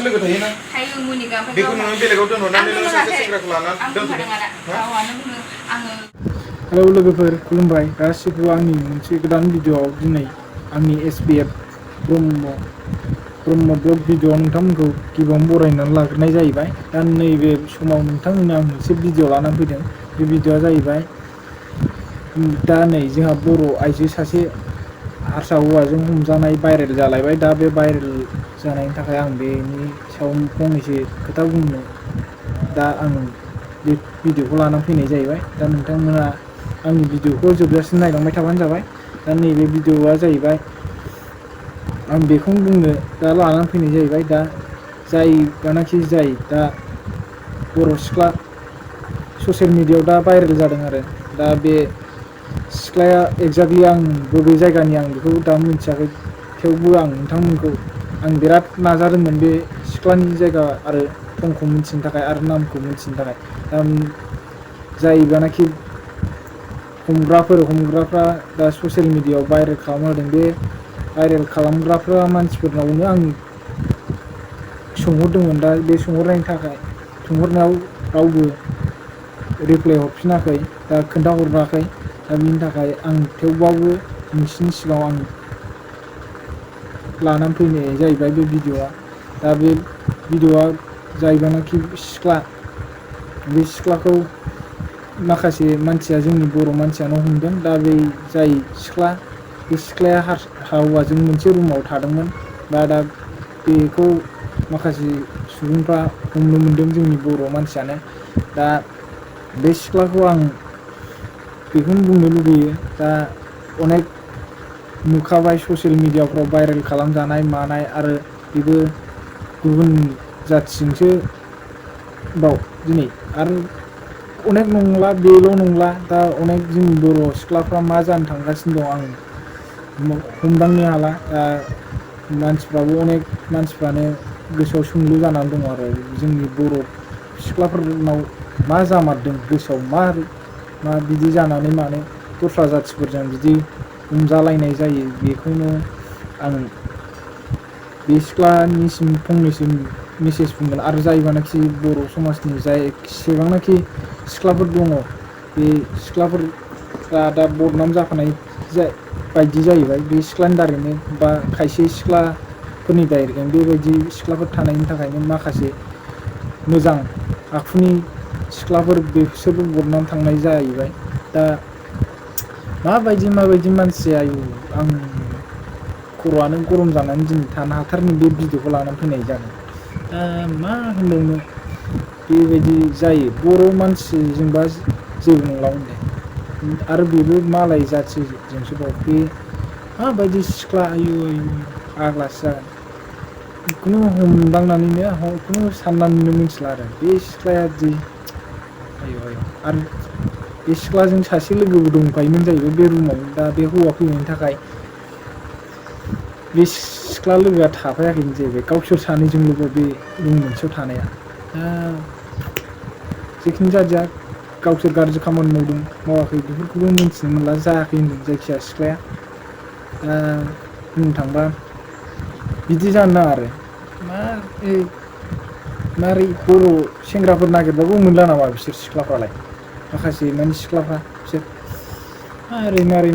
लोगो थायोना थायो मुनिका ओमफ्राय बेखौ नोङो बेलेगाव दोनहरनानै नोङो सासे सेंग्राखौ लानानै आं बुंखादों आदा गावहानो बुङो आङो हेलौ लोगोफोर खुलुमबाय गासिबो आंनि मोनसे गोदान भिडिअ'आव दिनै आंनि SBF ब्रह्म ब्लग भिडिअ'आव नोंथांमोनखौ गिबियावनो बरायनानै लाग्रोनाय जाहैबाय। दा नैबे समाव नोंथांमोननो आं मोनसे भिडिअ' लानानै फैदों। बे भिडिअ'आ जाहैबाय दा नै जोंहा बर' आइजो सासे हारसा हौवाजों हमजानाय भाइरेल जालायबाय। दा बे भाइरेल जानायनि थाखाय आं बेनि सायाव फंनैसो खोथा बुंनो दा आं बे भिडिअ'खौ लानानै फैनाय जाहैबाय। दा नोंथांमोना आंनि भिडिअ'खौ जोबजासिम नायलांबाय थाबानो जाबाय। दा नैबे भिडिअ'आ जाहैबाय आं बेखौनो बुंनो दा लानानै फैनाय जाहैबाय। दा जाय दा बर' सिख्ला ससियेल मिडियाआव दा भाइरेल जादों आरो दा बे सिख्लाया एक्जेक्टलि आं बबे जायगानि आं बेखौ दा मिथियाखै। थेवबो आं नोंथांमोनखौ आं बिराद नाजादोंमोन बे सिख्लानि जायगा आरो थंखौ मिथिनो थाखाय आरो नामखौ मिथिनो थाखाय। जायबानाखि हमग्राफ्रा दा ससियेल मिडियाआव भाइरेल खालामना होदों। बे भाइरेल खालामग्राफ्रा मानसिफोरनावनो आं सोंहरदोंमोन। दा बे सोंहरनायाव रावबो रिप्लाय हरफिनाखै, दा खोन्थाहराखै। दा बिनि थाखाय आं थेवबाबो नोंसिनि सिगाङाव आं लानानै फैनाय जाहैबाय बे भिडिअ'आ। दा बे भिडिअ'आ जायबानाखि सिख्ला बे सिख्लाखौ माखासे मानसिया जोंनि बर' मानसियानो हमदों। दा बे जाय सिख्ला बे सिख्लाया हौवाजों मोनसे रुमाव थादोंमोन। दा बेखौ माखासे सुबुंफ्रा हमनो मोनदों जोंनि बर' मानसियानो। दा बे सिख्लाखौ आं बेखौनो बुंनो लुगैयो। दा अनेक नुखाबाय ससियेल मिडियाफ्राव भाइरेल खालामजानाय मानाय आरो बेबो गुबुन जाथिजोंसो बाव दिनै आरो अनेक नंला बेल' नंला दा अनेक जोंनि बर' सिख्लाफ्रा मा जानो थांगासिनो दं आं हमदांनो हाला। दा मानसिफ्राबो अनेक मानसिफ्रानो गोसोआव सोंलु जानानै दङ आरो जोंनि बर' सिख्लाफोरनाव मा जामारदों, गोसोआव मा बिदि जानानै मानो दस्रा जाथिफोरजों बिदि हमजालायनाय जायो। बेखौनो आं बे सिख्लानिसिम फंनैसो मेसेज बुंगोन आरो जायबानाखि बर' समाजनि जेसेबांनाखि सिख्लाफोर दङ बे सिख्लाफोरा दा बदनाम जाखानाय बायदि जाहैबाय। बे सिख्लानि दारैनो बा खायसे सिख्लाफोरनि दारैनो बेबायदि सिख्लाफोर थानायनि थाखायनो माखासे मोजां आखुनि सिख्लाफोर बिसोरबो बदनाम थांनाय जाहैबाय। दा माबायदि मानसि आयु आं खर'आनो गरम जानानै दिनै थानो हाथारनि बे भिडिअ'खौ लानानै फैनाय जादों। दा मा होनबावनो बेबायदि जायो बर' मानसिजोंबा जेबो नंलामोन दे आरो बेबो मालाय जाथिजोंसोबाव। बे माबायदि सिख्ला आयु फाग्लासो जागोन। खुनु हमदांनानैनो खुनु साननानैनो मिथिला आरो बे सिख्लाया दि आयु आरो बे सिख्लाजों सासे लोगोबो दंफायोमोन जाहैबाय बे रुमाव। दा बे हौवा फैनायनि थाखाय बे सिख्ला लोगोआ थाफायाखैनो जाहैबाय। गावसोर सानैजोंल' बे रुम मोनसेयाव थानाया। दा जिखुनु जादिया गावसोर गाज्रि खामानि मावदों मावाखै बेफोरखौबो मिथिनो मोनला। जायाखै होनदों जायखिया सिख्लाया। दा बुंनो थांबा बिदि जानो नाङा आरो मारै बर' सेंग्राफोर नागिरबाबो मोनला नामा बिसोर सिख्लाफ्रालाय माखासे माने सिख्लाफ्रा बिसोर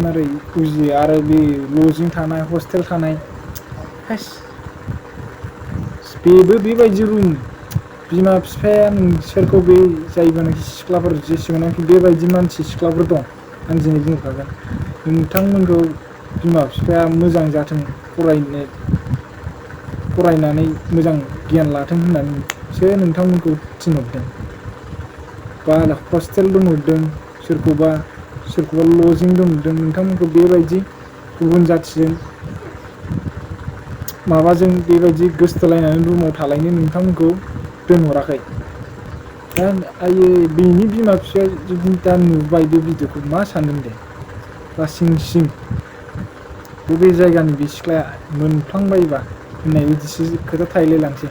मारै बुजियो। आरो बे लजिं थानाय हस्टेल थानाय बेबो बेबायदि रुम बिमा बिफाया नोंसोरखौ बे जायबानाखि सिख्लाफोर जेसेबांनाखि बेबायदि मानसि सिख्लाफोर दं आं दिनै बुंखागोन नोंथांमोनखौ बिमा बिफाया मोजां जाथों फरायनानै मोजां गियान लाथों होननानैसो नोंथांमोनखौ थिनहरदों बा हस्टेल दोनहरदों। सोरखौबा लजिं दोनहरदों। नोंथांमोनखौ बेबायदि गुबुन जाथिजों माबाजों बेबायदि गोसथोलायनानै रुमाव थालायनो नोंथांमोनखौ दोनहराखै। दा आयै बेनि बिमा बिफाया जुदि दा नुबाय बे भिडिअ'खौ मा सानगोन दे लासिं बबे जायगानि बे सिख्लाया मोनफ्लांबायबा होननाय बिदिसो खोथा थाहैलायलांसै।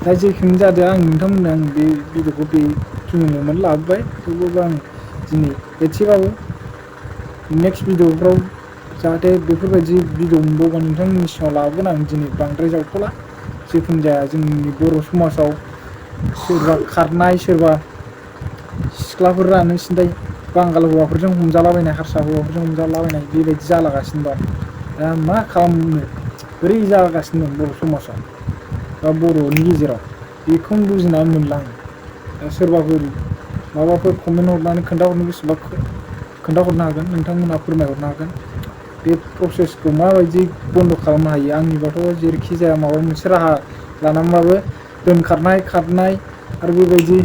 दा जेखुनु जादों आं नोंथांमोननो आं बे भिडिअ'खौ बेखिनियावनो लाबोबाय। थेवबाबो आं दिनै एसेबाबो नेक्स्ट भिडिअ'फ्राव जाहाथे बेफोरबायदि भिडिअ मोनबावबा नोंथांमोननि सिगाङाव लाबोगोन आं दिनै बांद्राय जावथ'ला जिखुनु जाया जोंनि बर' समाजाव सोरबा खारनाय सोरबा सिख्लाफोरानो सिन्थाय बांगाल हौवाफोरजों हमजालाबायनाय हारसा हौवाफोरजों हमजालाबायनाय बेबायदि जालागासिनो दं। दा मा खालामनो बोरै जागासिनो दं बर' समाजाव बा बर'नि गेजेराव बेखौनो बुजिनानै मोनला आं। दा सोरबाफोर माबाफोर कमेन्ट हरनानै खोन्थाहरनो गोसोबा खोन्थाहरनो हागोन, नोंथांमोनहा फोरमायहरनो हागोन बे प्रसेसखौ माबायदि बन्द' खालामनो हायो। आंनिबाथ' जेरैखि जाया माबा मोनसे राहा लानानैबाबो दोनखारनाय खारनाय आरो बेबायदि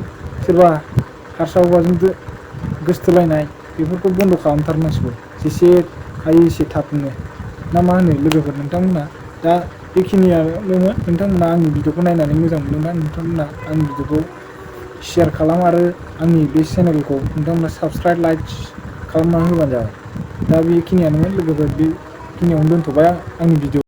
सोरबा हारसा हौवाजों गोसथोलायनाय बेफोरखौ बन्द' खालामथारनांसिगौ जेसे हायो एसे थाबनो। ना मा होनो लोगोफोर नोंथांमोना? दा बेखिनियानोमोन। नोंथांमोना आंनि भिडिअखौ नायनानै मोजां मोनदोंबा नोंथांमोना आंनि भिडिअखौ शेयार खालाम आरो आंनि बे चेनेलखौ नोंथांमोना साबस्क्राइब लाइक खालामना होबानो जाबाय। दा बेखिनियानोमोन लोगोफोर, बेखिनियावनो दोनथ'बाय आंनि भिडिअ